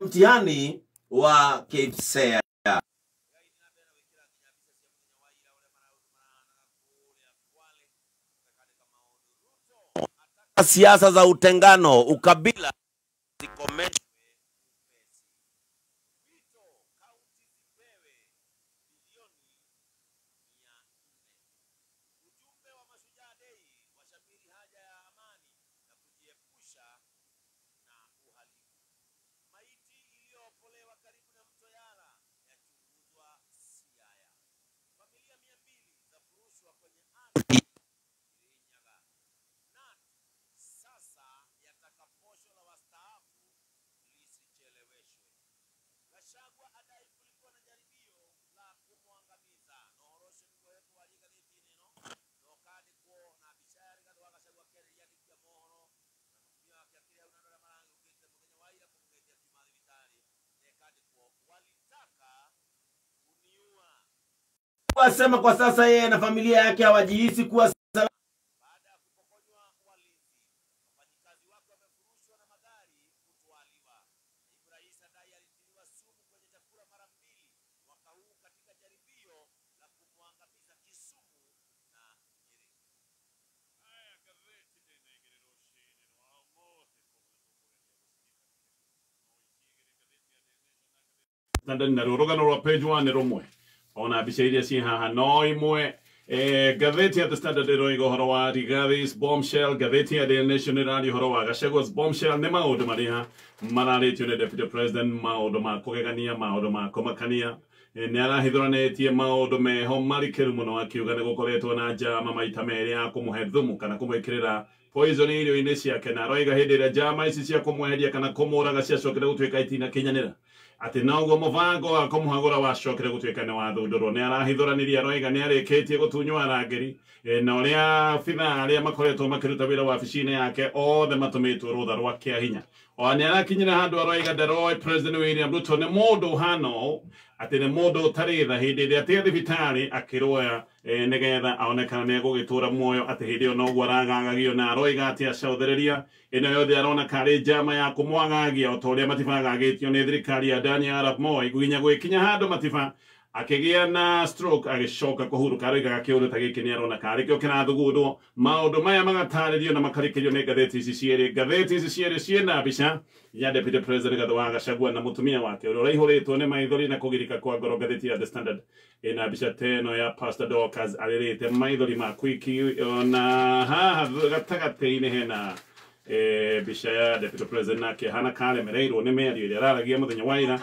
Mtihani wa KPSEA. Siasa za utengano, ukabila zikomeshwe. Wasema kwa sasa yeye na familia yake hawajihisi kuwa salama baada ya kupokonywa walinzi. Wafanyikazi wake wamefurushwa na magari kutwaliwa. Naibu Rais adai alitiliwa sumu kwenye chakula mara mbili mwaka huu katika jaribio la kumwangamiza Kisumu na Nyeri. Haya gazeti tena igere rũciinĩ rwa ũmũthĩ. Standard na rũgano rwa page 1 rũmwe ona mbica iria ciĩ haha no imwe. Ngathĩti ya The Standard ĩroiga ũhoro wa Rigathi's bombshell. Ngathĩti ya Daily Nation ĩraria ũhoro wa Gachagua's bombshell. Nĩ maũndũ marĩa mararĩtio nĩ Deputy President, maũndũ ma kũgegania, maũndũ ma kũmakania. Nĩ arahithũranĩtie maũndũ meho marikĩru mũno, akiuga nĩ gũkoretwo na njama maita merĩ ya kũmũhe thumu kana kũmwĩkĩrĩra poison irio-inĩ ciake, na aroiga hĩndĩ ĩrĩa njama ici cia kũmweheria kana kũmũraga ciacokire gũtuĩka itinakinyanĩra, atĩ noguo mũbango wa kũmũhagũra wacokire gũtuĩka nĩ wathundũrwo. Nĩ arahithũranirie aroiga nĩ arĩkĩtie gũtunywo arangĩri, na ũrĩa abithaa arĩa makoretwo makĩruta wĩra wabici-inĩ yake othe matũmĩtwo rũtha rwa kĩa hinya. O nĩ arakinyĩra handũ aroiga nderoĩ President William Ruto nĩ mũndũ ũhana ũũ, atĩ nĩ mũndũ ũtarĩ tha. Hĩndĩ ĩrĩa atĩ thibitarĩ akĩrũya nĩgetha aonekana nĩ egũgĩtũra muoyo, atĩ hĩndĩ ĩyo noguo aragagagio, na aroiga atĩ acauthĩrĩria ĩno yothe arona karĩ njama ya kũmwagagia o ta ũrĩa matibagagĩtio nĩ thirikari ya Daniel Arap Moi, nginya gwĩkinya handũ Matiba akĩgĩa na stroke agĩcoka kũhurũka. Aroigaga kĩũndũ ta gĩkĩ nĩ arona karĩ kĩo kĩrathugundwo. Maũndũ maya magatarĩrio na makarĩkĩrio nĩ ngathĩti ici cierĩ. Ngathĩti ici cierĩ ciĩna mbica ya Deputy President Rigathi wa Gachagua na mũtumia wake ũrĩa ũraihũrĩtwo nĩ maithori na kũgirĩka kwa ngoro. Ngathĩti ya The Standard ĩna mbica ta ĩno ya Pastor Dorcas arĩrĩte maithori ma kwiki, ona haha gatagatĩ-inĩ hena mbica ya Deputy President nake hana karemereirwo nĩ mĩario ĩrĩa araragia mũthenya wa ira.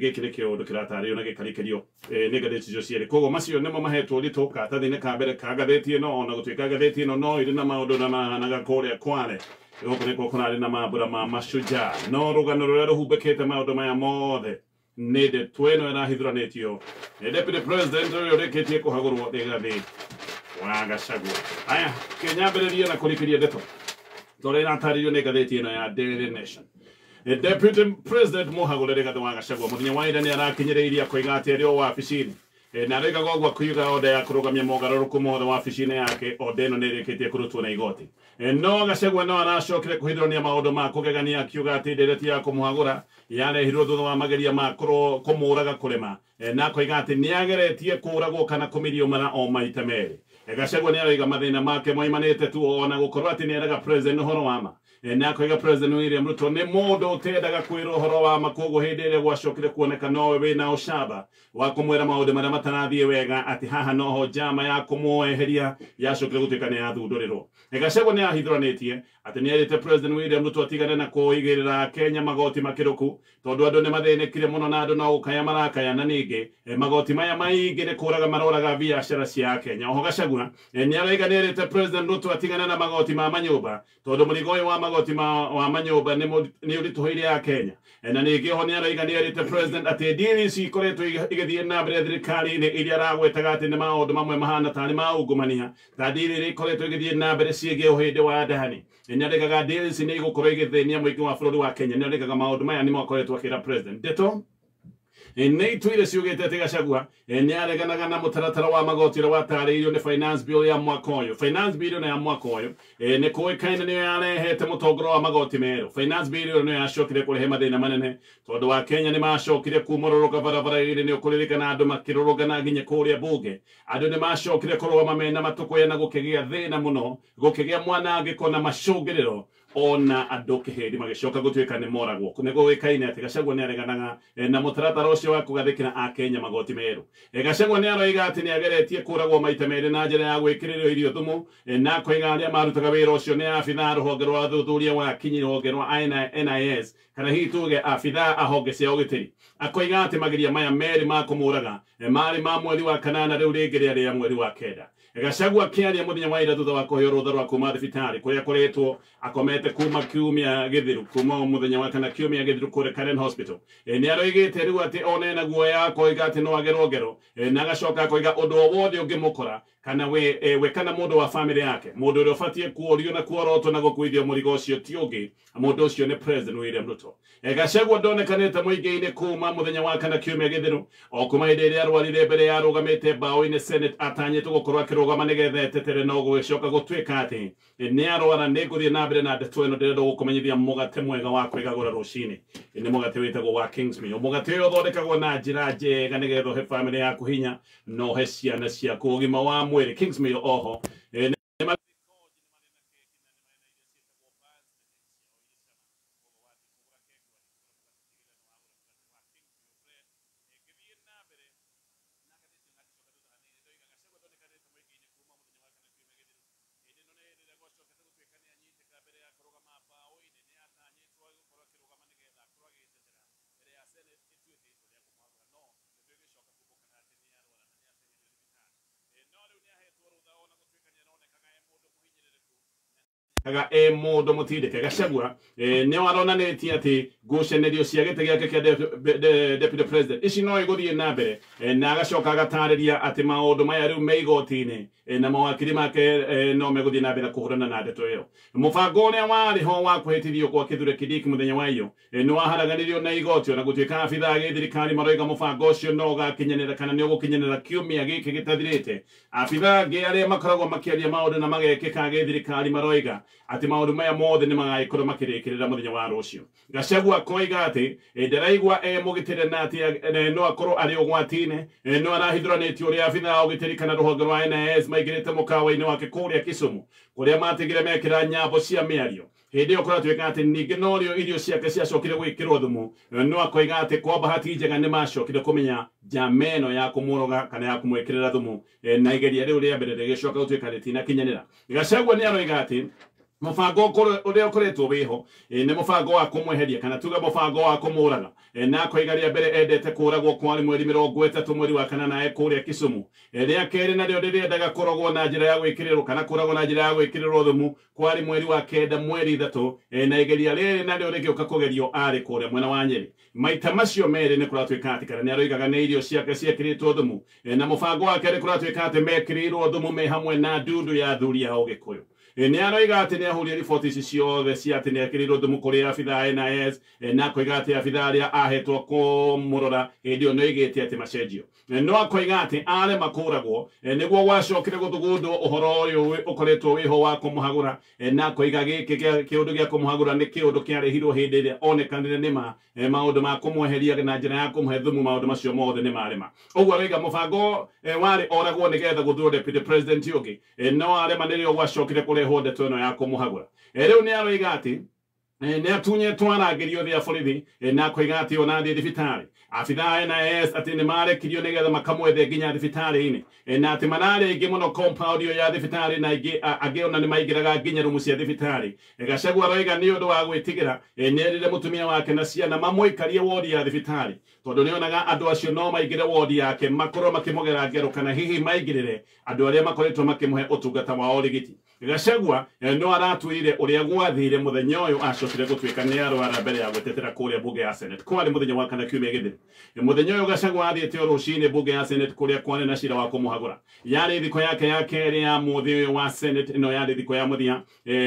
Gĩkĩ nĩ kĩũndũ kĩratarĩrio na gĩkarĩkĩrio nĩ ngathĩti icio cierĩ. Koguo macio nĩmo mahetwo ũritũ karatathi-inĩ ka mbere ka ngathĩti ĩno, ona gũtuĩka ngathĩti ĩno no ĩrĩ na maũndũ na mahanaga kũrĩa Kwale. Gũkũ nĩkuo kũrarĩ na mambũra ma mashujaa, no rũgano rũrĩa rũhumbĩkĩte maũndũ maya mothe nĩ ndeto ĩno ĩrahithũranĩtio nĩ Deputy President ũrĩa ũrĩkĩtie kũhagũrwo Rigathi wa Gachagua. Aya, kĩnyambĩrĩrie na kũrikĩria ndeto tondũ ĩratarĩrio nĩ ngathĩti ĩno ya Daily Nation. Deputy President mũhagũre Rigathi wa Gachagua mũthenya wa ira nĩ arakinyĩrĩirie koiga atĩ arĩ o wabici-inĩ, na arauga ũguo akiuga order ya kũrũgamia mogarũrũku mothe wabici-inĩ yake, order ĩno nĩ ĩrĩkĩtie kũrutwo na igoti. No Gachagua no aracokire kũhithũrania maũndũ ma kũgegania, akiuga atĩ ndereti ya kũmũhagũra yarehirwo thutha wa mageria ma kũmũraga kũrema, na akoiga atĩ nĩ ageretie kũragwo kana kũmirio mara o maita merĩ. Gachagua nĩ aroiga mathĩna make moimanĩte tu ona gũkorwo atĩ nĩ eraga president ũhoro wa ma, na akoiga President William Ruto nĩ mũndũ ũtendaga kwĩrwo ũhoro wa ma. Koguo hĩndĩ ĩrĩa gwacokire kuoneka nowe wĩna ũcamba wa kũmwĩra maũndũ marĩa matarathiĩ wega, atĩ haha noho njama ya kũmweheria yacokire gũtuĩka nĩ yathundũrĩrwo. Gachagua nĩ ahithũranĩtie atĩ nĩ erĩte President William Ruto atigane na kũigĩrĩra Kenya magoti makĩrũku, tondũ andũ nĩ mathĩnĩkire mũno na andũ no gũkaya marakaya, na ningĩ magoti maya maingĩ nĩ kũraga maroraga biacara cia Kenya. Oho Gachagua nĩ araiga nĩ erĩte President Ruto atigane na magoti ma manyũmba, tondũ mũrigo ũyũ wa magoti wa manyũmba nĩ ũritũhĩire ya Kenya. Na ningĩ oho nĩ araiga nĩ erĩte President atĩ deal ici ikoretwo igĩthiĩ na mbere thirikari-inĩ iria aragwetaga atĩ nĩ maũndũ mamwe mahana tarĩ ma ungumania, ta deal iria ikoretwo igĩthiĩ na mbere ciĩgiĩ ũhĩndĩ wa Adani. Nĩ aregaga deal ici nĩ igũkorwo igĩthĩnia mũingĩ wa bũrũri wa Kenya. Nĩ aregaga maũndũ maya nĩmo akoretwo akĩra President. Ndeto Nĩ ituire ciugĩte atĩ Gachagua nĩ areganaga na mũtaratara wa magoti ũrĩa watarĩirio nĩ finance bill ya mwaka ũyũ. Finance bill ĩno ya mwaka ũyũ nĩ kũĩkaine nĩyo yarehete mũtongoro wa magoti merũ. Finance bill ĩyo nĩyo yacokire kũrehe mathĩna manene tondũ wa Kenya nĩ macokire kumũrũrũka barabara-inĩ. Nĩ ũkũririkana andũ makĩrũrũngana nginya kũrĩa bunge. Andũ nĩ macokire kũrũgama mena matũkũya na gũkĩgĩa thĩna mũno, gũkĩgĩa mwanangĩko na macũngĩrĩro ona andũ kĩhĩndi magĩcoka gũtuĩka nĩ moragwo. Nĩ gũĩkaine atĩ Gachagua nĩ areganaga na mũtaratara ũcio wa kũgathĩkĩra akenya magoti merũ. Gachagua nĩ aroiga atĩ nĩ ageretie kũragwo maita merĩ na njĩra ya gwĩkĩrĩrwo irio thumu, na akoiga arĩa marutaga wĩra ũcio nĩ abithaa rũhonge rwa ũthuthuria wa kinyi, rũhonge rwa NIS, kana hihi tuge abithaa a honge cia ũgitĩri. Akoiga atĩ mageria maya merĩ ma kũmũraga marĩ ma mweri wa kanana, rĩu rĩngĩ rĩarĩ rĩa mweri wa kenda. Gachagua akĩaria mũthenya wa ira thutha wa kũheo rũtha rwa kuma thibitarĩ kũrĩa akoretwo akomete kuma kiumia gĩthiru, kuma mũthenya wa kana kiumia gĩthiru kũrĩa Karen Hospital. Nĩ aroigĩte rĩu atĩ ona ena guoya, akoiga atĩ no agerwo ngero, na agacoka akoiga ũndũ o wothe ũngĩmũkora kana we kana mũndũ wa famĩlĩ yake, mũndũ ũrĩa ũbatiĩ kuorio na kuorotwo na gũkuithio mũrigo ũcio ti ũngĩ, mũndũ ũcio nĩ President William Ruto. Gachagua ndonekanĩte mũingĩ-inĩ kuma mũthenya wa kana kiumia gĩthiru, o kuma hĩndĩ ĩrĩa arwarire mbere ya arũgamĩte mbaũ-inĩ Senate atanyĩtwo gũkorwo akĩrũgama nĩgetha etetere, no gũgĩcoka gũtuĩka atĩ nĩ arwara. Nĩ ngũthiĩ na mbere na ndeto ĩno, ndĩrenda gũkũmenyithia mũgate mwega wa kwĩgagũra rũcinĩ. Nĩ mũgate wĩtagwo wa Kingsmill. Mũgate ũyũ ũthondekagwo na njĩra njega nĩgetha ũhe famĩlĩ yaku hinya na ũhe ciana ciaku ũgima wa mwĩrĩ. Kingsmill oho kaga e mũndũ mũtindĩke. Gachagua nĩ aronanĩtie atĩ ngucanĩrio cia gĩtĩ gĩake kĩa deputy president ici no igũthiĩ na mbere, na agacoka agatarĩria atĩ maũndũ maya rĩu me igoti-inĩ, na mawakiri make no megũthiĩ na mbere kũhũrana na ndeto ĩyo. Mũbango ũrĩa warĩ ho wa kũhĩtithio kwa Kithure Kindiki mũthenya wa iyo nĩ waharaganirio na igoti, ona gũtuĩka abithaa a gĩthirikari maroiga mũbango ũcio no ũgakinyanĩra kana nĩ ũgũkinyanĩra kiumia gĩkĩ gĩtathirĩte. Abithaa angĩ arĩa makoragwo makĩaria maũndũ na magekĩka gĩthirikari maroiga atĩ maũndũ maya mothe nĩ magagĩkorwo makĩrĩkĩrĩra mũthenya wa rũciũ. Gachagua akoiga atĩ ndaraigua e mũgitĩre na atĩ no akorwo arĩ ũgwati-inĩ, no arahithũranĩtio ũrĩa abithaa a ũgitĩri kana rũhonge rwa NIS maingĩrĩte mũkawa-inĩ wake kũrĩa Kisumu kũrĩa matigire mekĩra nyambo cia mĩario. Hĩndĩ ĩyo kũratuĩka atĩ ningĩ norĩo irio ciake ciacokire gwĩkĩrwo thumu, no akoiga atĩ kwa bahati njega nĩ macokire kũmenya njama ĩno ya kũmũroga kana ya kũmwĩkĩrĩra thumu, na igeria rĩu rĩa mbere rĩgĩcoka gũtuĩka rĩtinakinyanĩra. Gachagua nĩ aroiga atĩ mũbango ũrĩa ũkoretwo wĩho nĩ mũbango wa kũmweheria kana tuge mũbango wa kũmũraga, na akoiga rĩa mbere endete kũragwo kwarĩ mweri 30 mweri wa kanana e kũrĩa Kisumu. Rĩa kerĩ narĩo rĩrĩendaga kũrogwo na njĩra ya gwĩkĩrĩrwo kana kũragwo na njĩra ya gwĩkĩrĩrwo thumu kwarĩ mweri wa kenda mweri 3, na igeria rĩrĩ narĩo rĩgĩũka kũgerio arĩ kũrĩa mwena wa Nyĩrĩ. Maita macio merĩ nĩ kũratuĩka atĩ kana nĩ aroigaga nĩ irio ciake ciekĩrĩtwo thumu, na mũbango wa kerĩ kũratuĩka atĩ mekĩrĩirwo thumu me hamwe na ndundu ya athuri a Ũgĩkũyũ. Nĩ aroiga atĩ nĩ ahũrire riboti ici ciothe cia atĩ nĩ ekĩrĩirwo thumu kũrĩ abithaa a NIS, na akoiga atĩ abithaa arĩa ahetwo kũmũrora hĩndĩ ĩyo nĩ oigĩte atĩ macenjio. No akoiga atĩ arema kũragwo nĩguo gwacokire gũthugundwo ũhoro ũyũ ũkoretwo wĩho wa kũmũhagũra, na akoiga gĩkĩ kĩũndũ gĩa kũmũhagũra nĩ kĩũndũ kĩarehirwo hĩndĩ ĩrĩa onekanire nĩma maũndũ ma kũmweheria na njĩra ya kũmũhe thumu, maũndũ macio mothe nĩ marema. Ũguo aroiga mũbango warĩ oragwo nĩgetha gũthurwo deputy president ũngĩ, no arema nĩrĩo gwacokire kũrehwo ndeto ĩno ya kũmũhagũra. Rĩu nĩ aroiga atĩ nĩ atunyĩtwo arangĩrio othe a borithi, na akoiga atĩ ona athiĩ thibitarĩ abithaa a NIS atĩ nĩ marekirio nĩgetha makamwethe nginya thibitarĩ-inĩ, na atĩ mararĩ aingĩ mũno compound ĩyo ya thibitarĩ, na angĩ ona nĩ maingĩraga nginya rumu cia thibitarĩ. Gachagua aroiga nĩ ũndũ wa gwĩtigĩra nĩ erire mũtumia wake na ciana mamũikarie wodi ya thibitarĩ tondũ nĩ onaga andũ acio no maingĩre wodi yake makorwo makĩmũgera ngero kana hihi maingĩrĩre andũ arĩa makoretwo makĩmũhe ũtungata wa ũrigiti. Gachagua no aratwĩrire ũrĩa gwathire mũthenya ũyũ acokire gũtuĩka nĩ arwara mbere ya gwĩtetera kũrĩa bunge ya Senate. Kwarĩ mũthenya wa kana kiumia gĩthiru. Mũthenya ũyũ Gachagua athiĩte o rũcinĩ bunge ya Senate kũrĩa kwarĩ na cira wa kũmũhagũra. Yarĩ thikũ yake ya kerĩ ya mũthĩ ũyũ wa Senate, ĩno yarĩ thikũ ya mũthia,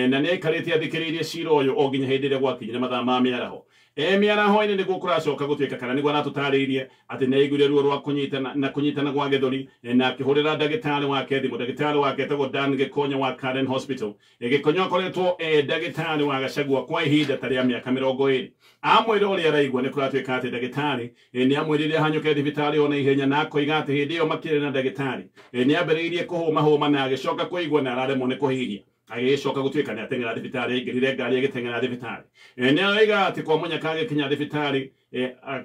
na nĩ aikarĩte athikĩrĩirie cira ũyũ o nginya hĩndĩ ĩrĩa gwakinyire mathaa ma mĩaraho. Mĩaraho-inĩ nĩguo kũracoka gũtuĩka kana nĩguo aratũtarĩirie atĩ nĩ aiguire ruo rwa kũnyitana na kũnyitana gwa gĩthũri, na akĩhũrĩra ndagĩtarĩ wake thimũ. Ndagĩtarĩ wake etagwo Dan Gĩkonyo wa Karen Hospital. Gĩkonyo akoretwo ndagĩtarĩ wa Gachagua kwa ihinda ta rĩa mĩaka 20. Amwĩra ũrĩa araigua nĩ kũratuĩka atĩ ndagĩtarĩ nĩ amwĩrire ahanyũke thibitarĩ ona ihenya, na akoiga atĩ hĩndĩ ĩyo makĩrĩ na ndagĩtarĩ nĩ ambĩrĩirie kũhũmahũma na agĩcoka kũigua na araremwo nĩ kũhihia. Agĩcoka gũtuĩka nĩ ateng'era thibitarĩ, aingĩrire ngari agĩteng'era thibitarĩ. Nĩ aroiga atĩ kwa mũnyaka agĩkinya thibitarĩ,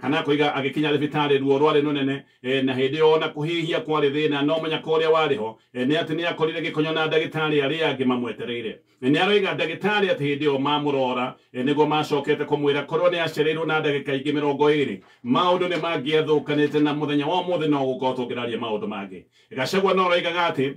kana akoiga agĩkinya thibitarĩ ruo rwarĩ rũnene, na hĩndĩ ĩyo ona kũhihia kwarĩ thĩna, no mũnyaka ũrĩa warĩ ho nĩ atĩ nĩ akorire Gĩkonyo na ndagĩtarĩ arĩa angĩ mamwetereire. Nĩ aroiga ndagĩtarĩ atĩ hĩndĩ ĩyo mamũrora nĩguo macokete kũmwĩra korwo nĩ acereirwo na ndagĩka ingĩ 20 maũndũ nĩ mangĩathũkanĩte, na mũthenya wa ũmũthĩ no gũkorwo tũngĩraria maũndũ mangĩ. Gachagua no aroigaga atĩ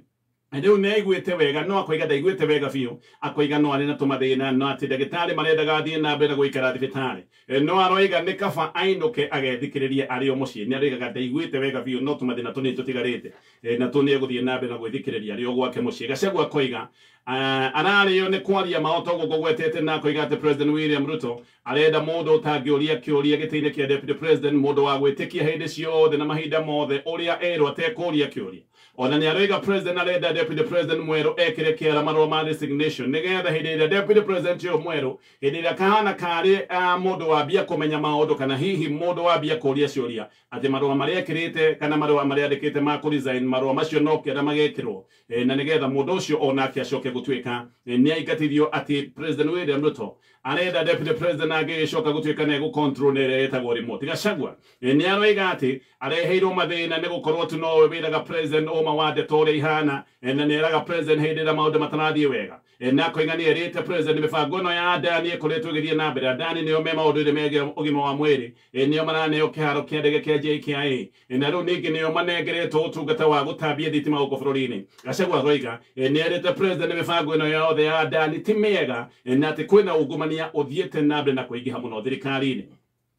rĩu nĩ aiguĩte wega, no akoiga ndaiguĩte wega biũ, akoiga no arĩ na tũmathĩna, no atĩ ndagĩtarĩ marendaga athiĩ na mbere gũikara thibitarĩ, no aroiga nĩ kaba ainũke agethikĩrĩrie arĩ o mũciĩ. Nĩ aroigaga ndaiguĩte wega biũ, no tũmathĩna tũnini tũtigarĩte, na tũ nĩ egũthiĩ na mbere na gwĩthikĩrĩria arĩ o gwake mũciĩ. Gachagua akoiga ararĩo nĩ kwaria maoto ũguo ngũgwetete, na akoiga atĩ President William Ruto arenda mũndũ ũtangĩũria kĩũria gĩtĩ-inĩ kĩa Deputy President, mũndũ wa gwĩtĩkia hĩndĩ ciothe na mahinda mothe ũrĩa erwo atekũria kĩũria. Ona nĩ aroiga President arenda Deputy President mwerũ ekĩre kĩara marũa ma resignation, nĩgetha hĩndĩ ĩrĩa Deputy President ũyũ mwerũ hĩndĩ ĩrĩa kahana karĩ mũndũ wambia kũmenya maũndũ, kana hihi mũndũ wambia kũria ciũria atĩ marũa marĩa ekĩrĩte kana marũa marĩa andĩkĩte ma kũ-resign, marũa macio no kĩara magekĩrwo, na nĩgetha mũndũ ũcio onake acoke gũtuĩka nĩ aingatithio. Atĩ President William Ruto arenda Deputy President angĩgĩcoka gũtuĩka nĩ egũ-control nĩ ĩrĩa ĩtagwo remote. Gachagua nĩ aroiga atĩ areheirwo mathĩna nĩ gũkorwo tu nowe wĩraga President ũma wa ndeto ũrĩa ihana, na nĩ eraga President hĩndĩ ĩrĩa maũndũ matarathiĩ wega, na akoiga nĩ erĩte President mĩbango ĩno ya Adani ĩkoretwo ĩgĩthiĩ na mbere. Adani nĩo me maũndũ-inĩ megiĩ ũgima wa mwĩrĩ, nĩo maraneo kĩharo kĩa ndege kĩa JKIA, na rĩu ningĩ nĩo manengeretwo ũtungata wa gũtambia thitima gũkũ bũrũri-inĩ. Gachagua aroiga nĩ erĩte President mĩbango ĩno yothe ya Adani ti mĩega, na atĩ kwĩna ungumania ũthiĩte na mbere na kũingĩha mũno thirikari-inĩ.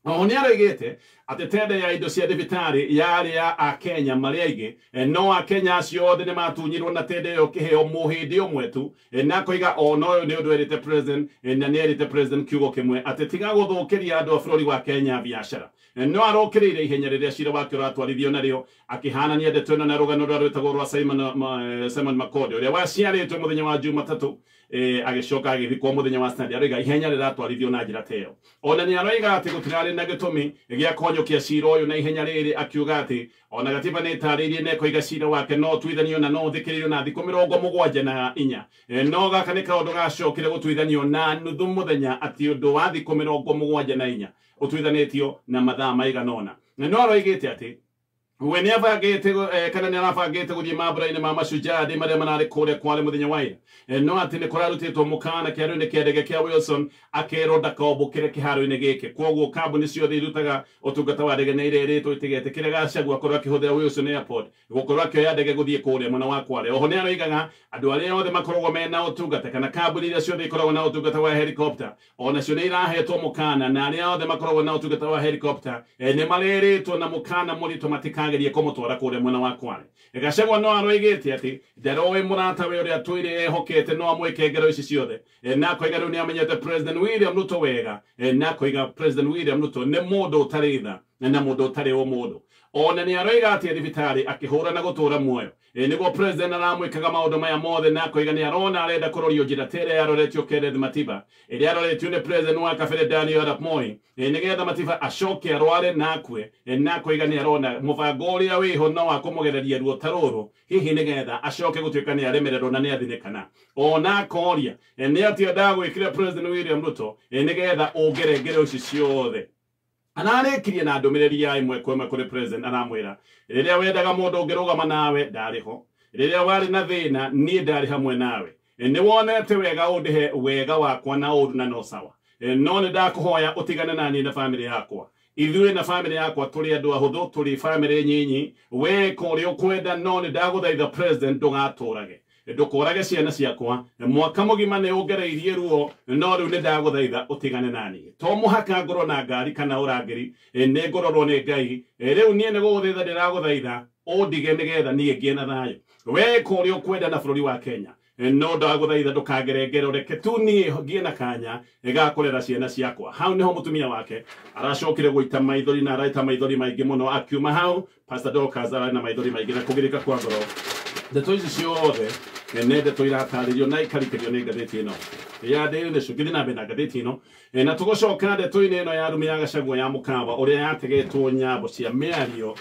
Oho nĩ aroigĩte atĩ tenda ya indo cia thibitarĩ yarĩ ya Akenya marĩ aingĩ, no Akenya acio othe nĩ matunyirwo na tenda ĩyo kĩheo mũhĩndĩ ũmwe tu, na akoiga ona ũyũ nĩ ũndũ erĩte President, na nĩ erĩte President kiugo kĩmwe atĩ tiga gũthũkĩria andũ a bũrũri wa Kenya biacara. No arokĩrĩire ihenya rĩrĩa cira wake ũratwarithio narĩo, akĩhanania ndeto ĩno na rũgano rũrĩa rwĩtagwo rwa Simon Makode ũrĩa waciarĩtwo mũthenya wa Jumatatũ, agĩcoka agĩthikwo mũthenya wa Sunday. Aroiga ihenya rĩratwarithio na njĩra ta ĩyo. Ona nĩ aroiga atĩ gũtirarĩ na gĩtũmi gĩa kũhonyũkia cira ũyũ na ihenya rĩrĩ, akiuga atĩ ona gatiba nĩ ĩtarĩirie na ĩkoiga cira wake no ũtuithanio na no ũthikĩrĩrio na thikũ 74, no gaka nĩ kaũndũ gacokire gũtuithanio na nuthu mũthenya, atĩ ũndũ wa thikũ 74 ũtuithanĩtio na mathaa maigana ũna. No aroigĩte atĩ we nĩ abangĩte kana nĩ arabangĩte gũthiĩ mambũra-inĩ ma Mashujaa Day marĩa mararĩ kũrĩa Kwale mũthenya wa ira, no atĩ nĩ kũrarutĩtwo mũkana kĩharo-inĩ kĩa ndege kĩa Wilson akerwo ndakombũkĩre kĩharo-inĩ gĩkĩ. Kwoguo kambuni ciothe irutaga ũtungata wa ndege nĩ irerĩtwo itigetĩkĩre Gachagua akorwo akĩhũthĩra Wilson Airport gũkorwo akĩoya ndege gũthiĩ kũrĩa mwena wa Kwale. Oho nĩ aroigaga andũ arĩa othe makoragwo mena ũtungata kana kambuni iria ciothe ikoragwo na ũtungata wa helicopter onacio nĩ irahetwo mũkana, na arĩa othe makoragwo na ũtungata wa helicopter nĩ marerĩtwo na mũkana mũritũ matikagerie kũmũtwara kũrĩa mwena wa Kwale. Gachagua no aroigĩte atĩ ndaroĩ mũratawe ũrĩa atũire ehokete no amwĩke ngero ici ciothe, na akoiga rĩu nĩ amenyete President William Ruto wega, na akoiga President William Ruto nĩ mũndũ ũtarĩ tha na mũndũ ũtarĩ ũmũndũ. Ona nĩ aroiga atĩ thibitarĩ akĩhũra na gũtũra muoyo, nĩguo President aramwĩkaga maũndũ maya mothe, na akoiga nĩ arona arenda kũrorio njĩra ta ĩrĩa yaroretio Kenneth Matiba, ĩrĩa yaroretio nĩ President wa kabere Daniel Arap Moi, nĩgetha Matiba acoke arware na akue, na akoiga nĩ arona mũbango ũrĩa wĩho no wa kũmũgereria ruo ta rũrũ hihi nĩgetha acoke gũtuĩka nĩ aremererwo na nĩ athinĩkana. Ona akoria nĩ atĩa ndagwĩkire President William Ruto nĩgetha ũngere ngero ici ciothe. Ararĩkirie na ndũmĩrĩri ya ĩmwe kwa ĩmwe kũrĩ President, aramwĩra rĩrĩa wendaga mũndũ ũngĩrũgama nawe ndarĩ ho, rĩrĩa warĩ na thĩna niĩ ndarĩ hamwe nawe, nĩ wonete wega ũndĩhe wega wakwa na ũru na no sawa, no nĩ ndakũhoya ũtigane na niĩ na bamĩrĩ yakwa. Ithuĩ na bamĩrĩ yakwa tũrĩ andũ ahũthũ, tũrĩ bamĩrĩ nyinyi, weka ũrĩa ũkwenda, no nĩ ndagũthaitha President ndũgatũrage, ndũkorage ciana ciakwa, mwaka mũgima nĩ ũngereirie ruo, no rĩu nĩ ndagũthaitha ũtigane na niĩ. To mũhaka ngorwo na ngari kana ũrangĩri, nĩ ngororwo nĩ Ngai, rĩu niĩ nĩ gũgũthaitha ndĩragũthaitha ũndige nĩgetha niĩ ngĩe na thayũ. We kũrĩa ũkwenda na bũrũri wa Kenya, no ndagũthaitha ndũkangere ngero, reke tu niĩ ngie na kanya gakũrera ciana ciakwa. Hau niho mũtumia wake aracokire gũita maithori na araita maithori maingĩ mũno. Akiuma hau Pastor Dorcas ararĩ na maithori maingĩ na kũgirĩka kwa ngoro. Ndeto ici ciothe nĩ ndeto iratarĩrio na ikarikĩrio nĩ ngathĩti ĩno ya Daily Nation. Ngĩthiĩ na mbere na ngathĩti ĩno, na tũgũcoka ndeto-inĩ ĩno ya rumu ya Gachagua ya mũkawa ũrĩa yategetwo nyambo cia mĩario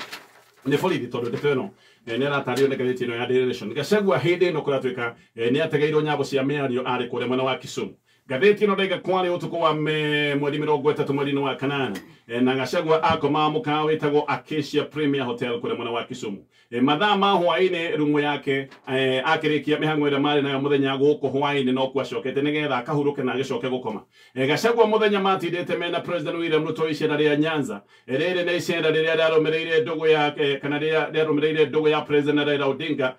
nĩ borithi, tondũ ndeto ĩno nĩ ĩratarĩrio nĩ ngathĩti ĩno ya Daily Nation. Gachagua hĩndĩ ĩno kũratuĩka nĩ ategeirwo nyambo cia mĩario arĩ kũrĩa mwena wa Kisumu. Ngathĩti ĩno ndaiga kwarĩ ũtukũ wa mweri 30 mweri-inĩ wa kanana, na Gachagua akomaga mũkawa wĩtagwo Acacia Premier Hotel kũrĩa mwena wa Kisumu. Mathaa ma hwaĩ-inĩ rumu yake, akĩrĩkia mĩhang'o ĩrĩa marĩ nayo mũthenya gũkũ hwaĩ-inĩ no kuacokete nĩgetha akahurũke na agĩcoke gũkoma. Gachagua mũthenya matindĩte mena President William Ruto icera rĩa Nyanza. Rĩrĩ nĩ icera rĩrĩa rĩarũmĩrĩire ndũgũ ya kana rĩrĩa rĩarũmĩrĩire ndũgũ ya President Raila Odinga.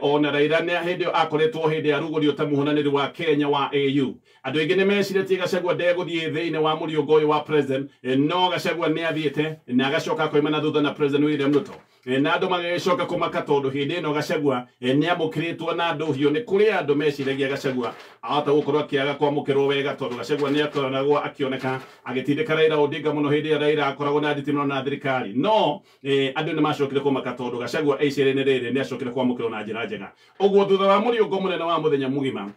Ona Raila nĩ hĩndĩ ĩyo akoretwo hĩndĩ ya rugũrio ta mũhũranĩri wa Kenya wa AU. Andũ aingĩ nĩ mecirĩtie Gachagua ndegũthiĩ thĩinĩ wa mũriũngo ũyũ wa President, no Gachagua nĩ athiĩte na agacoka akoima na thutha na President William Ruto. Na andũ magĩcoka kũmaka tondũ hĩndĩ ĩno Gachagua nĩ amũkĩrĩtwo na ndũhiũ. Nĩ kũrĩ andũ meciragia Gachagua ahota gũkorwo akĩaga kwamũkĩrwo wega, tondũ Gachagua nĩ akoragwo akĩoneka agĩtindĩka Raila Odinga mũno hĩndĩ ĩrĩa Raila akoragwo na nditimũrano na thirikari. No andũ nĩ macokire kũmaka tondũ Gachagua icera-inĩ rĩrĩ nĩ acokire kwamũkĩrwo na njĩra njega. Ũguo thutha wa mũriũngo mũnene wa mũthenya mũgima,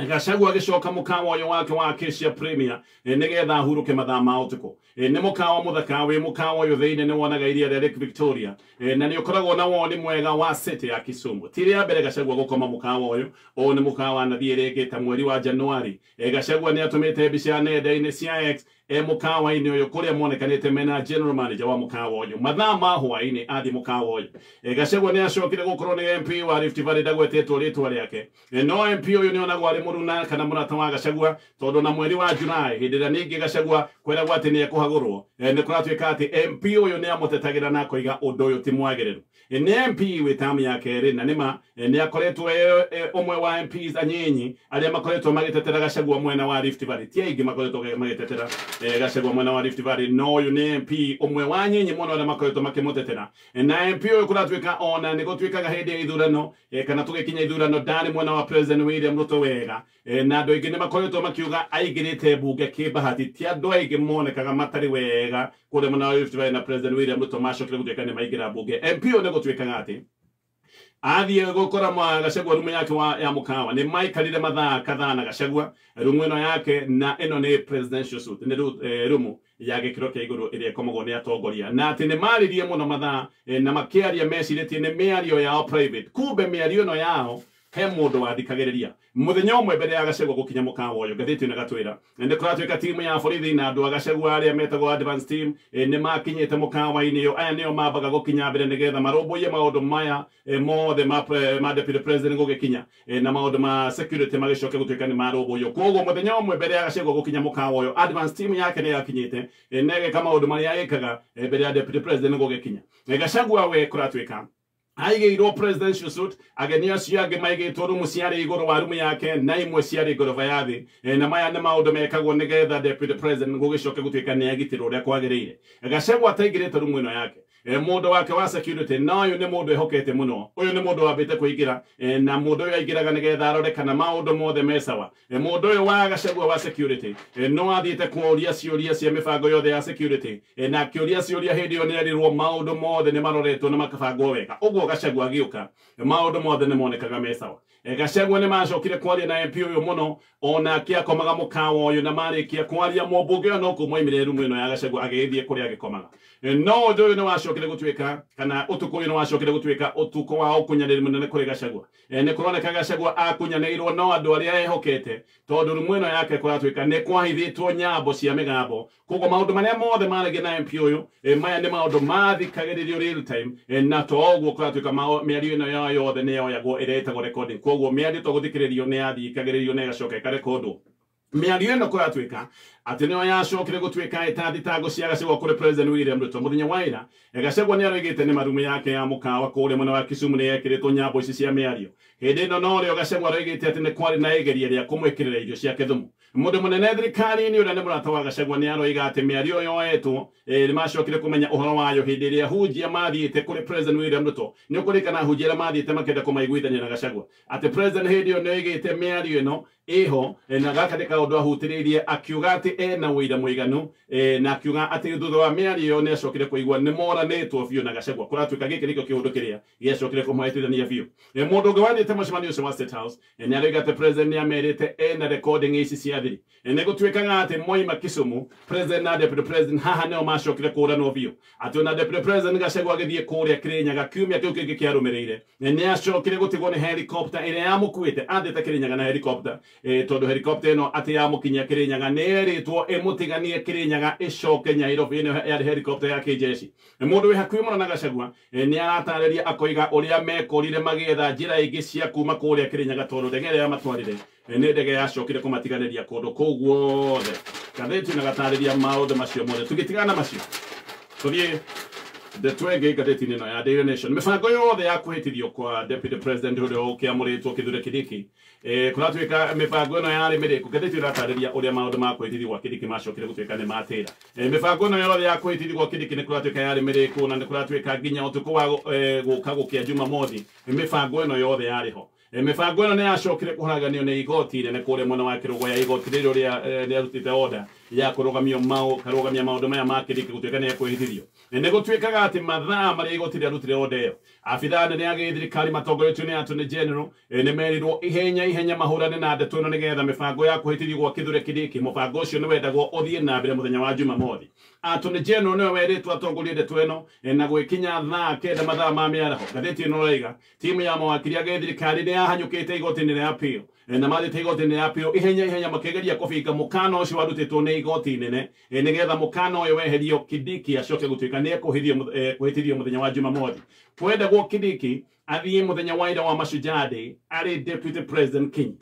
Gachagua agĩcoka mũkawa ũyũ wake wa Acacia Premier nĩgetha ahurũke mathaa ma ũtukũ. Nĩ mũkawa mũthaka wĩ mũkawa ũyũ thĩinĩ nĩ wonaga iria rĩa Lake Victoria, na nĩ ũkoragwo na woni mwega wa city ya Kisumu. Ti rĩa mbere Gachagua gũkoma mũkawa ũyũ, ũyũ nĩ mũkawa anathiĩ rĩngĩ ta mweri wa Januari. Gachagua nĩ atũmĩte mbica nenda-inĩ cia X mũkawa-inĩ ũyũ kũrĩa monekanĩte mena general manager wa mũkawa ũyũ mathaa ma hwaĩ-inĩ athiĩ mũkawa ũyũ. Gachagua nĩ acokire gũkorwo nĩ MP wa Rift Valley ndagwetetwo rĩtwa rĩake, no MP ũyũ nĩ onagwo arĩ mũruna kana mũrata wa Gachagua, tondũ na mweri wa Julai hĩndĩ ĩrĩa ningĩ Gachagua kweragwo atĩ nĩ ekũhagũrwo, nĩ kũratuĩka atĩ MP ũyũ nĩ amũtetagĩra na akoiga ũndũ ũyũ ti mwagĩrĩru. Nĩ MP wĩ tamu ya kerĩ, na nĩma nĩ akoretwo ũmwe wa MPs anyinyi arĩa makoretwo magĩtetera Gachagua mwena wa Rift Valley. Ti aingĩ makoretwo magĩtetera Gachagua mwena wa Rift Valley, no ũyũ nĩ MP ũmwe wa nyinyi mũno arĩa makoretwo makĩmũtetera. Na MP ũyũ kũratuĩka ona nĩ gũtuĩkaga hĩndĩ ya ithurano, kana tũgĩkinya ithurano ndarĩ mwena wa President William Ruto wega, na andũ aingĩ nĩ makoretwo makiuga aingĩrĩte mbunge kĩbahati. Ti andũ aingĩ monekaga matarĩ wega kũrĩa mwena wa Rift Valley na President William Ruto macokire gũtuĩka nĩ maingĩra mbunge. MP ũyũ nĩ gũtuĩkaga atĩ athiĩ gũkora Gachagua rumu yake ya mũkawa, nĩ maikarire mathaa kadhaa na Gachagua rumu ĩno yake, na ĩno nĩ presidential suite, nĩ rumu ya gĩkĩro kĩa igũrũ ĩrĩa ĩkomagwo nĩ atongoria, na atĩ nĩ maririe mũno mathaa na makĩaria mecirĩtie nĩ mĩario yao private. Kumbe mĩario ĩno yao he mũndũ wathikagĩrĩria. Mũthenya ũmwe mbere ya Gachagua gũkinya mũkawa ũyũ, ngathĩti ĩno ĩgatwĩra nĩ kũratuĩka timu ya borithi na andũ a Gachagua arĩa metagwo advance team nĩ makinyĩte mũkawa-inĩ ũyũ. Aya nĩo mambaga gũkinya mbere nĩgetha marũmbũiye maũndũ maya mothe ma deputy president gũgĩkinya, na maũndũ ma security magĩcoke gũtuĩka nĩ marũmbũiyo. Koguo mũthenya ũmwe mbere ya Gachagua gũkinya mũkawa ũyũ, advance team yake nĩ yakinyĩte na ĩgeka maũndũ marĩa ĩkaga mbere ya deputy president gũgĩkinya. Gachagua we kũratuĩka aigĩirwo presidential suite, ageni acio angĩ maigĩtwo rumu ciarĩ igũrũ wa rumu yake na imwe ciarĩ ngoroba ya thĩ, na maya nĩ maũndũ mekagwo nĩgetha deputy president gũgĩcoke gũtuĩka nĩ agitĩrwo ũrĩa kwagĩrĩire. Gachagua ataingĩrĩte rumu ĩno yake, mũndũ wake wa security, na ũyũ nĩ mũndũ ehokete mũno, ũyũ nĩ mũndũ wambĩte kũingĩra, na mũndũ ũyũ aingĩraga nĩgetha arore kana maũndũ mothe me sawa. Mũndũ ũyũ wa Gachagua wa security no athiĩte kũũria ciũria cia mĩbango yothe ya security, na akĩũria ciũria hĩndĩ ĩyo nĩerirwo maũndũ mothe nĩ maroretwo na makabangwo wega. Ũguo Gachagua agĩũka maũndũ mothe nĩ monekaga me sawa. Gachagua nĩ macokire kwaria na MP ũyũ mũno, ona akĩakomaga mũkawa ũyũ, na marĩkia kwaria mũmbunge ũyũ no kumoimire rumu ĩno ya Gachagua agĩgĩthiĩ kũrĩa agĩkomaga. No ũndũ ũyũ nĩ wacokire gũtuĩka, kana ũtukũ ũyũ nĩ wacokire gũtuĩka ũtukũ wa ũkunyanĩri mũnene kũrĩ Gachagua. Nĩ kũroneka Gachagua akunyanĩirwo no andũ arĩa ehokete, tondũ rumu ĩno yake kũratuĩka nĩ kwahithĩtwo nyambo cia mĩgambo. Koguo maũndũ marĩa mothe maragia na MP ũyũ, maya nĩ maũndũ mathikagĩrĩrio real time, na to ũguo kũratuĩka mĩario ĩno yao yothe nĩ yoyagwo ĩrĩa ĩtagwo recording. Koguo mĩario to gũthikĩrĩrio nĩ yathikagĩrĩrio na ĩgacoka ĩkarekondwo. Mĩario ĩno kũratuĩka atĩ nĩyo yacokire gũtuĩka ĩta thitango cia Gachagua kũrĩ President William Ruto mũthenya wa ira. Gachagua nĩ aroigĩte nĩ marumu yake ya mũkawa kũrĩa mwena wa Kisumu nĩ yekĩrĩtwo nyambo ici cia mĩario. Hĩndĩ ĩno norĩo Gachagua aroigĩte atĩ nĩ kwarĩ na igeria rĩa kũmwĩkĩrĩra irio ciake thumu. Mũndũ mũnene thirikari-inĩ ũrĩa nĩ mũrata wa Gachagua nĩ aroiga atĩ mĩario yoetwo nĩ macokire kũmenya ũhoro wayo hĩndĩ ĩrĩa hunjia mathiĩte kũrĩ President William Ruto. Nĩ ũkũririkana hunjia arĩa mathiĩte makĩenda kũmaiguithania na Gachagua atĩ President hĩndĩ ĩyo nĩ oigĩte mĩario ĩno ĩho, na gaka nĩ kaũndũ ahutĩrĩirie akiuga atĩ ena ũira mũiganu, na akiuga atĩ thutha wa mĩario ĩyo nĩ acokire kũigua nĩ moranĩtwo biũ na Gachagua. Kũratuĩka gĩkĩ nĩkĩo kĩũndũ kĩrĩa gĩacokire kũmũhĩtithania biũ. Mũndũ ũngĩ wathiĩte mũcemanio ũcio wa State House nĩ aroiga atĩ President nĩ amerite ena recording ici cia thiri. Nĩ gũtuĩkaga atĩ moima Kisumu, President na Deputy President haha nĩo macokire kũranwo biũ, atĩ ona Deputy President Gachagua agĩthiĩ kũrĩa Kirinyaga kiumia kĩu kĩngĩ kĩarũmĩrĩire nĩ acokire gũtigwo nĩ helicopter ĩrĩa yamũkuĩte. Athiĩte Kirinyaga na helicopter, tondũ helicopter ĩno atĩ yamũkinyia Kirinyaga nĩ yerĩtwo ĩmũtiganie Kirinyaga ĩcoke Nairobi. Ĩno yarĩ helicopter ya kĩjeshi. Mũndũ wĩ hakuhĩ mũno na Gachagua nĩ aratarĩria akoiga ũrĩa mekorire magĩetha njĩra ingĩ cia kuma kũrĩa Kirinyaga tondũ ndege ĩrĩa yamatwarire nĩ ndege yacokire kũmatiganĩria kũndũ kũu guothe. Ngathĩti ĩno ĩgatarĩria maũndũ macio mothe. Tũgĩtigana macio tũthiĩ ndeto ĩngĩ ngathĩti-inĩ ĩno ya Daily Nation. Mĩbango yothe ya kũhĩtithio kwa Deputy President ũrĩa ũkĩamũrĩtwo Kithure Kindiki, kũratuĩka mĩbango ĩno yarĩ mĩrĩku. Ngathĩti ĩratarĩria ũrĩa maũndũ ma kũhĩtithio gwa Kindiki macokire gũtuĩka nĩ matĩra. Mĩbango ĩno yothe ya kũhĩtithio gwa Kindiki nĩ kũratuĩka yarĩ mĩrĩku, na nĩ kũratuĩka nginya ũtukũ wa gũka gũkĩa Jumamothi mĩbango ĩno yothe yarĩ ho. Mĩbango ĩno nĩ yacokire kũharaganio nĩ igoti inene kũrĩa mwena wa Kĩrũgũya. Igoti rĩrĩ rĩa rĩarutĩte order ya kũrũgamio karũgamia maũndũ maya ma Kindiki gũtuĩka nĩ ekwĩhĩtithio. Nĩ gũtuĩkaga atĩ mathaa marĩa igoti rĩarutire order ĩyo, abithaa anene a gĩthirikari matongoretio nĩ Attorney General nĩ merirwo ihenya ihenya mahũrane na ndeto ĩno nĩgetha mĩbango ya kũhĩtithio gwa Kithure Kindiki, mũbango ũcio nĩ wendagwo ũthiĩ na mbere mũthenya wa Jumamothi. Attorney General nĩwe werĩtwo atongorie ndeto ĩno, na gwĩkinya thaa 9 mathaa ma mĩaraho. Ngathĩti ĩno ĩroiga timu ya mawakiri a gĩthirikari nĩ yahanyũkĩte igoti-inĩ rĩa appeal, na mathiĩte igoti-inĩ rĩa appeal ihenya ihenya makĩgeria kũbinga mũkana ũcio warutĩtwo nĩ igoti inene, nĩgetha mũkana ũyũ weherio Kindiki acoke gũtuĩka nĩ ekũhĩtithio mũthenya wa Jumamothi. Kwendagwo Kindiki athiĩ mũthenya wa ira wa Mashujaa Day arĩ Deputy President Kenya.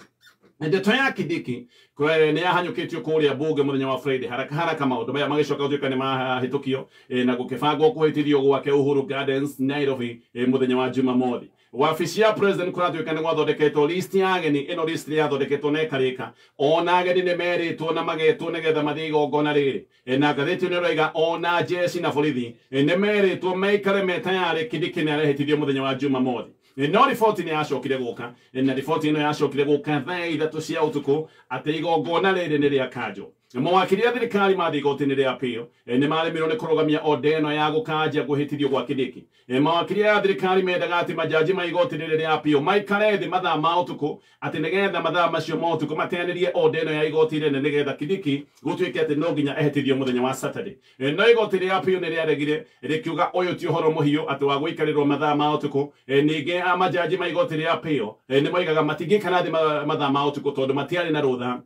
Ndeto ya Kindiki nĩ yahanyũkĩtio kũrĩa bunge mũthenya wa Friday haraka haraka maũndũ maya magĩcoka gũtuĩka nĩ mahĩtũkio, na gũkĩbangwo kũhĩtithio gwake Uhuru Gardens Nairobi mũthenya wa Jumamothi. Wabici ya President kũratuĩka nĩ gwathondeketwo list ya ageni. Ĩno list yathondeketwo na ĩkarĩka, ona ageni nĩ merĩtwo na magetwo nĩgetha mathiĩ igongona rĩrĩ. Na ngathĩti ĩno ĩroiga ona jeshi na borithi nĩ merĩtwo maikare me tayarĩ Kindiki nĩ arehĩtithio mũthenya wa Jumamothi. No riboti nĩ yacokire gũka, na riboti ĩno yacokire gũka thaa 3 cia ũtukũ atĩ igongona rĩrĩ nĩ rĩa kanjũ. Mawakiri a thirikari mathiĩ igoti-inĩ rĩa appeal nĩ maremirwo nĩ kũrũgamia order ĩno ya gũkanja kũhĩtithio gwa Kindiki. Mawakiri a thirikari mendaga atĩ majaji ma igoti rĩrĩ rĩa appeal maikare thĩ mathaa ma ũtukũ, atĩ nĩgetha mathaa macio ma ũtukũ mateanĩrie order ĩno ya igoti inene nĩgetha Kindiki gũtuĩke atĩ no nginya ehĩtithio mũthenya wa Saturday. No igoti rĩa appeal nĩ rĩaregire rĩkiuga ũyũ ti ũhoro mũhiũ atĩ wa gũikarĩrwo mathaa ma ũtukũ. Ningĩ majaji ma igoti rĩa appeal nĩ moigaga matingĩikara thĩ mathaa ma ũtukũ tondũ matiarĩ na rũtha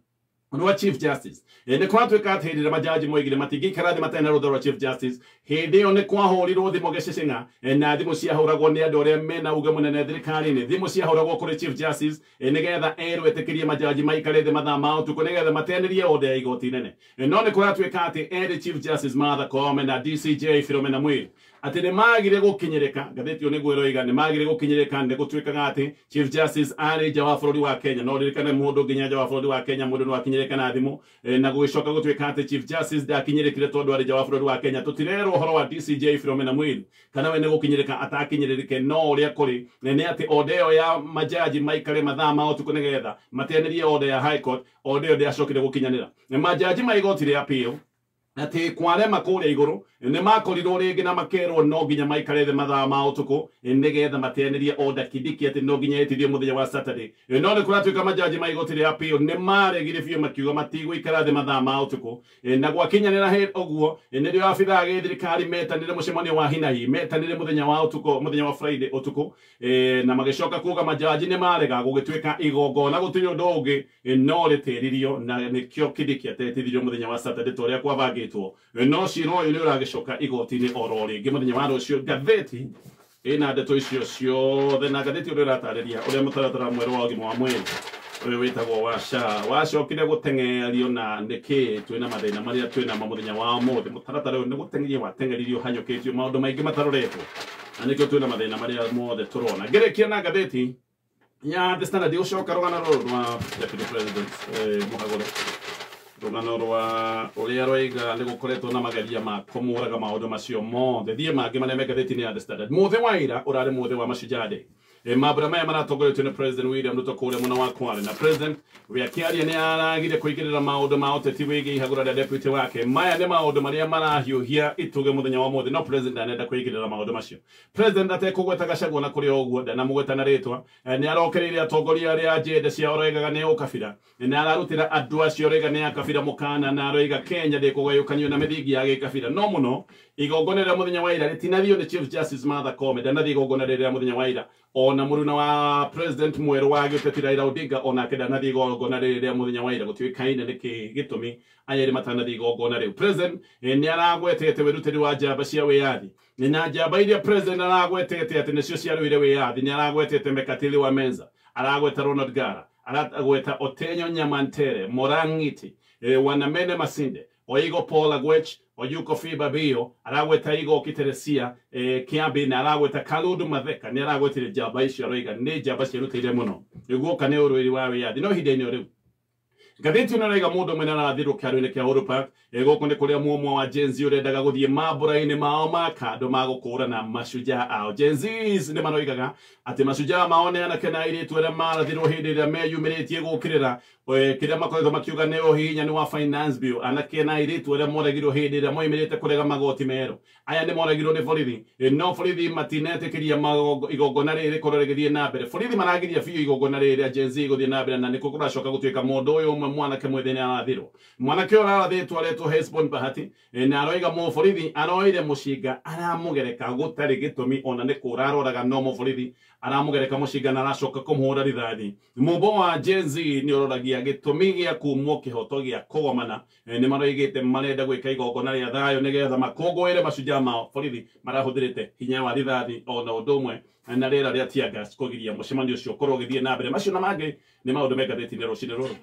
rwa Chief Justice. Nĩ kũratuĩka atĩ hĩndĩ ĩrĩa majaji moigire matingĩikara thĩ matarĩ na rũtha rwa Chief Justice, hĩndĩ ĩyo nĩ kwahũrirwo thimũ gĩcĩcĩng'a, na thimũ ciahũragwo nĩ andũ arĩa mena uge mũnene thirikari-inĩ. Thimũ ciahũragwo kũrĩ Chief Justice nĩgetha erwo etĩkĩrie majaji maikare thĩ mathaa ma ũtukũ nĩgetha mateanĩrie order ya igoti inene. No nĩ kũratuĩka atĩ erĩ Chief Justice Martha Koome na DCJ Philomena Mwilu atĩ nĩ magire gũkinyĩrĩka. Ngathĩti ĩyo nĩguo ĩroiga nĩ magire gũkinyĩrĩka. Nĩ gũtuĩkaga atĩ Chief Justice arĩ nja wa bũrũri wa Kenya. No ririkane mũndũ nginya nja wa bũrũri wa Kenya mũndũ no akinyĩrĩke na thimũ, na gũgĩcoka gũtuĩka atĩ Chief Justice ndakinyĩrĩkire tondũ arĩ nja wa bũrũri wa Kenya. Tũtirerwo ũhoro wa DCJ Philomena Mwilu kana we nĩ gũkinyĩrĩka atakinyĩrĩrĩke, no ũrĩa kũrĩ nĩ atĩ order ĩyo ya majaji maikare mathaa ma ũtukũ nĩgetha mateanĩrie order ya High Court, order ĩyo ndĩacokire gũkinyanĩra. Majaji ma igoti rĩa appeal atĩ kwarema kũrĩa igũrũ nĩ makorirwo rĩngĩ na makerwo no nginya maikare thĩ mathaa ma ũtukũ nĩgetha mateanĩrie order Kindiki atĩ no nginya ĩtithio mũthenya wa Saturday. No nĩ kũratuĩka majaji ma igoti rĩa appeal nĩ maregire biũ makiuga matigũikara thĩ mathaa ma ũtukũ, na gwakinyanĩra ũguo nĩrĩo abithaa a gĩthirikari metanire mũcemanio wa hinahi, metanire mũthenya wa ũtukũ, mũthenya wa Friday ũtukũ, na magĩcoka kuga majaji nĩ marega gũgĩtuĩka igongona gũtirĩ ũndũ ũngĩ no rĩtĩririo, na nĩkĩo Kindiki atetithirio mũthenya wa Saturday ta ũrĩa kwabangĩtwo. No cira ũyũ nĩ ũragĩcoka igoti-inĩ oro rĩngĩ mũthenya wa rũciũ. Ngathĩti ĩna ndeto icio ciothe, na ngathĩti ũrĩa ĩratarĩria ũrĩa mũtaratara mwerũ wa ũgima wa mwĩrĩ Ũyũ wĩtagwo wa SHA wacokire gũteng'erio na nĩkĩ twĩna mathĩna marĩa twĩna mo mũthenya wa ũmũthĩ. Mũtaratara ũyũ nĩ gũteng'erio wateng'eririo hanyũkĩtio maũndũ maingĩ mataroretwo, na nĩkĩo twĩna mathĩna marĩa mothe tũrona. Ngĩrĩkia na ngathĩti ya The Standard, gũcoka rũgano rũrũ rwa Deputy President Mũhagũre, rũgano rwa ũrĩa roiga nĩ gũkoretwo na mageria ma kũmũraga maũndũ macio mothe. Thiĩ mangĩ marĩa me ngathĩti-inĩ ya The Standard. Mũthĩ wa ira ũrarĩ mũthĩ wa Mashujaa Day. Mambura maya maratongoretio nĩ President William Ruto kũrĩa mwena wa Kwale, na President we akĩaria nĩ aragire kũingĩrĩra maũndũ ma ũteti wĩgiĩ ihagũra rĩa deputy wake. Maya nĩ maũndũ marĩa marahiũhia itugĩ mũthenya wa ũmũthĩ, no President ndanenda kũingĩrĩra maũndũ macio. President atekũgweta Gachagua na kũrĩ o ũguo ndanamũgweta na rĩtwa, nĩ arokereirie atongoria arĩa njenda ciao aroigaga nĩ ũkabira, nĩ ararutĩra andũ acio aroiga nĩ akabira mũkana, na aroiga Kenya ndĩkũgayũkanio na mĩthingi ya gĩkabira. No mũno igongona rĩa mũthenya wa ira rĩtinathio nĩ Chief Justice Martha Koome, ndanathiĩ igongona rĩrĩa mũthenya wa ira. Ona mũruna wa President mwerũ wa gĩũteti Raila Odinga onake ndanathiĩ igongona rĩrĩ rĩa mũthenya wa ira. Gũtiũĩkaine nĩkĩ gĩtũmi aya erĩ matanathiĩ igongona rĩu. President nĩ aragwetete wĩrutĩri wa njamba cia wĩyathi, na njamba iria President aragwetete atĩ nĩcio ciarũire wĩyathi, nĩ aragwetete Mekatili wa Menza, aragweta Ronald Gara, aragweta Otenyo Nyamantere, Morang'iti, Wanamene Masinde, Oigo Paul Agwech, Oyuko Fiba Bio, aragweta Igo Kiteresia Kiambi, na aragweta Kalundu Matheka. Nĩ aragwetire njamba icio aroiga nĩ njamba ciĩrutĩire mũno guoka nĩ ũrũĩri wa wĩyathi. No ihinda-inĩ o rĩu ngathĩti ĩno ĩraiga mũndũ ũmwe nĩarathirwo kĩharo-inĩ kĩa Uhuru Park. Gũkũ nĩ kũrĩa mũmwe wa Gen Z ũrendaga gũthiĩ mambũra-inĩ mao ma kando ma gũkũrana mashujaa ao. Gen Zs nĩ maroigaga atĩ mashujaa mao nĩ anake na airĩtu arĩa marathirwo hĩndĩ ĩrĩa meyumĩrĩtie gũkĩrĩra kĩrĩa makoretwo makiuga nĩ ũhihinyani wa finance bill. Anake na airĩtu arĩa moragirwo hĩndĩ ĩrĩa moimĩrĩte kũrega magoti merũ, aya nĩ moragirwo nĩ borithi, no borithi matinetĩkĩria igongona rĩrĩ rĩkorwo rĩgĩthiĩ na mbere. Borithi maragiria biũ igongona rĩrĩ rĩa Gen Z gũthiĩ na mbere, na nĩkuo kũracoka gũtuĩka mũndũ ũyũ ũmwe mwanake mwĩthĩ nĩ arathirwo. Mwanake ũyũ ũrarathĩtwo aretwo Hesbon Bahati, na aroiga mũborithi aroire mũcinga aramũgereka gũtarĩ gĩtũmi, ona nĩ kũra aroraga, no mũborithi aramũgereka mũcinga na aracoka kũmũhũra rithathi. Mũmbo wa Gen Z nĩ ũroragia gĩtũmi gĩa kumwo kĩhoto gĩa kũgomana. Nĩ maroigĩte marenda gwĩka igongona rĩa thayũ nĩgetha makũngũĩre mashujaa mao. Borithi marahũthĩrĩte hinya wa rithathi ona ũndũ ũmwe na rĩera rĩa tear gas kũgiria mũcemanio ũcio ũkorwo ũgĩthiĩ na mbere. Macio na mangĩ nĩ maũndũ me ngathĩti-inĩ rũcinĩ rũrũ.